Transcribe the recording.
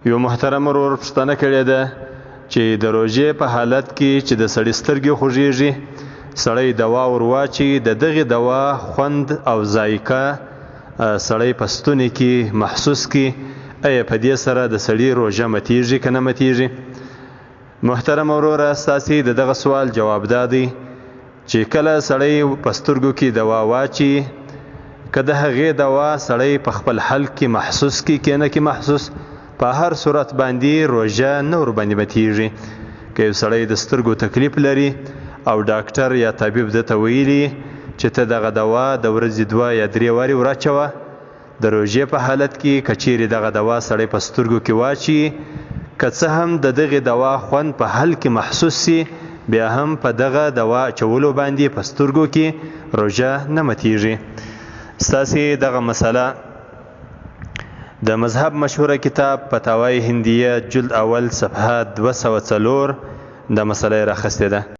یو محترم ورور پوښتنه کړې ده چې د روژې په حالت کې چې د سړي سترګې خوږیږي، سړی دوا ور واچي، د دغې دوا خوند او ذایقه سړی په ستوني کې محسوس کړي، ایا په دې سره د سړي روژه متیږي که نه متیږي؟ محترم وروره، ستاسې د دغه سوال جواب دا دی چې کله سړی په سترګو کې دوا واچي، که د هغې دوا سړی په خپل حلق کې محسوس کی کې نه کې محسوس، په هر صورت باندې روژه نه ورباندې متیږي. که یو سړی د سترګو تکلیف لري او ډاکټر یا طبیب ده ته ویلي چې ته دغه دوا د ورځې 2 یا 3 وارې وراچوه، د روژې په حالت کې که چیرې دغه دوا سړی په سترګو کې واچي، که څه هم د دغې دوا خوند په حلق کې محسوس سي، بیا هم په دغه دوا اچولو باندې په سترګو کې روژه نه متیږي. ستاسې دغه مسله د مذهب مشهوره کتاب فتاوی هندیه جلد اول صفحه 204 دا مسله یې راخستې ده.